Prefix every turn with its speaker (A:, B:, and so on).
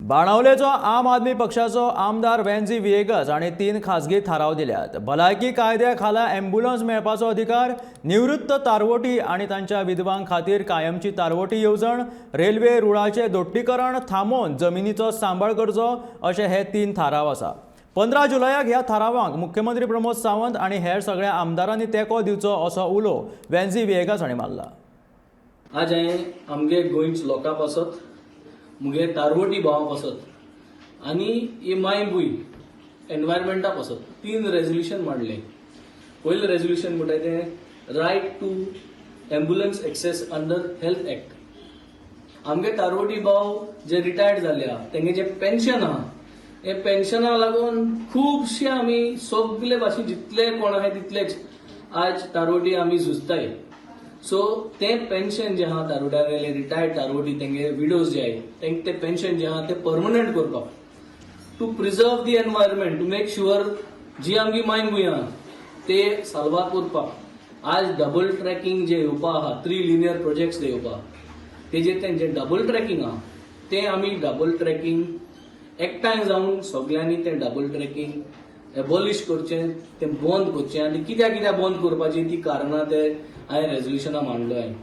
A: बाणावलेचो आम आदमी पक्षाचो आमदार वेन्झी व्हिएगस हांणी 3 खाजगी थाराव दिल्यात. भलायकी कायद्या खाला ॲम्ब्युलन्स मेळपाचो अधिकार, निवृत्त तारवटी आनी तांच्या विधवां खातीर कायमची तारवटी येवजण, रेल्वे रुळाचे दोट्टीकरण थांबोवन जमिनीचो सांबाळ करचो अशे हे 3 थाराव आसा. 15 जुलयाक ह्या थारावांक मुख्यमंत्री प्रमोद सावंत आनी हेर सगळ्या आमदारांनी तेंको दिवचो असो उलो वेन्झी व्हिएगस हांणी मारला.
B: आज हांवें आमगे गोंयच लोकां पासत, मुगे तारवटी भावां पासत आनी ही मायभूंय एनवायरमेंटा पासत 3 रेजोल्युशन मांडलें. पयलें रेजोल्युशन म्हणटाय तें right to ambulance access under health act. आमगे तारवटी भाव जे रिटायर्ड जाल्या तेंगे जे पेन्शन आहा, हे पेन्शना लागून खुबशे आमी सगले भाशेन जितले कोण आहाय तितलेच आज तारवटी आमी झुजताय. सो तें पेन्शन जें आहा तारवट्यावेले रिटायर्ड तारवटी तेंगे विडोज जे आहाय तेंक तें पेन्शन जें आहा तें परमनंट करपाक, to preserve the environment, to make sure जी आमची मायभूंय आहा ते साल्वार करपाक आज डबल ट्रॅकिंग जे येवपा आहा, 3 लिनियर प्रोजेक्ट्स जे येवपा, तेजेर तेंचे डबल ट्रॅकिंग आहा तें आमी डबल ट्रॅकिंग एकठांय जावन सगल्यांनी तें डबल ट्रॅकिंग एबॉलिश करचें, तें बंद करचें आनी कित्याक कित्याक बंद करपाची ती कारणां ते हांवें रेजोल्युशनां मांडलो. हांवें